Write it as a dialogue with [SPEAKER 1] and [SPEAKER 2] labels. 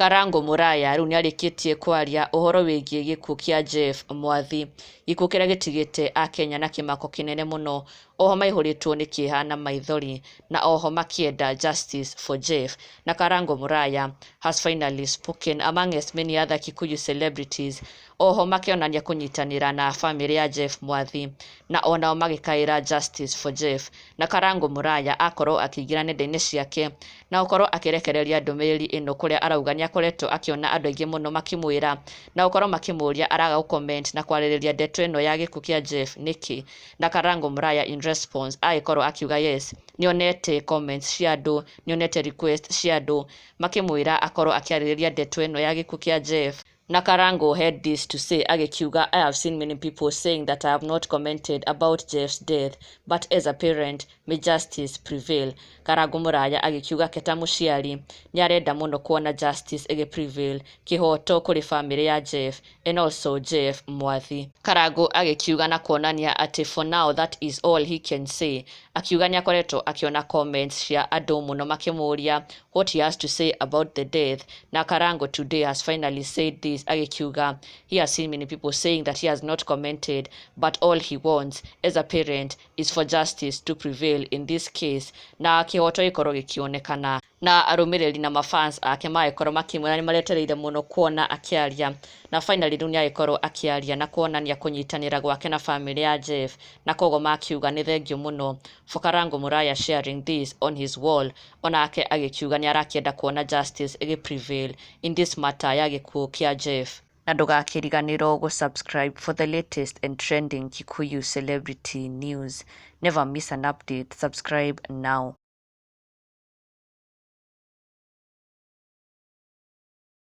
[SPEAKER 1] Karango Mũraya rĩu nĩarĩkĩtie kwaria ũhoro wĩgiĩ gĩkuũ kĩa Jeff Mwathi, gĩkuũ kĩrĩa gĩtigĩte akenya na kĩmako kĩnene mũno, oho maihũrĩtwo nĩ kĩeha na maithori, na oho makĩenda justice for Jeff. Na Karango Mũraya has finally spoken amongst many other Kikuyu celebrities, oho makĩonania kũnyitanĩra na bamĩrĩ ya Jeff Mwathi, na onao magĩkaĩra justice for Jeff. Na Karango Mũraya akorwo akĩingĩra nenda-inĩ ciake na gũkorwo akĩrekereria ndũmĩrĩri ĩno, kũrĩa arauga nĩ akoretwo akĩona andũ aingĩ mũno makĩmwĩra na gũkorwo makĩmũria araga gũ-comment na kwarĩrĩria ndeto ĩno ya gĩkuũ kĩa Jeff nĩkĩ. Na Karango Mũraya in response agĩkorwo akiuga yes, nĩonete comments cia andũ, nĩonete request cia andũ makĩmwĩra akorwo akĩarĩrĩria ndeto ĩno ya gĩkuũ kĩa Jeff. Na Karango had this to say, agĩkiuga, "I have seen many people saying that I have not commented about Jeff's death, but as a parent, may justice prevail." Karango Mũraya agĩkiuga ke ta mũciari nĩ arenda mũno kuona justice ĩgĩ prevail, kĩhoto kũrĩ bamĩrĩ ya Jeff and also Jeff Mwathi. Karango agĩkiuga na kuonania atĩ for now that is all he can say. Akiuga nĩ akoretwo akĩona comments cia andũ mũno makĩmũria what he has to say about the death. Na Karango today has finally said this, agĩkiuga he has seen many people saying that he has not commented, but all he wants as a parent is for justice to prevail in this case, na kĩhoto gĩkorwo gĩkĩonekana. Na arũmĩrĩri na mafans ake magĩkorwo makĩmwĩra nĩ maretereire mũno kuona akĩaria, na finally rĩu nĩ agĩkorwo akĩaria na kuonania kũnyitanĩra gwake na bamĩrĩ ya Jeff, na koguo makiuga nĩ thengiũ mũno for Karango Mũraya sharing this on his wall. Onake agĩkiuga nĩ arakĩenda kuona justice ĩgĩ prevail in this matter ya gĩkuũ kĩa Jeff. Na ndũgakĩriganĩrwo gũ-subscribe for the latest and trending Kikuyu celebrity news. Never miss an update. Subscribe now.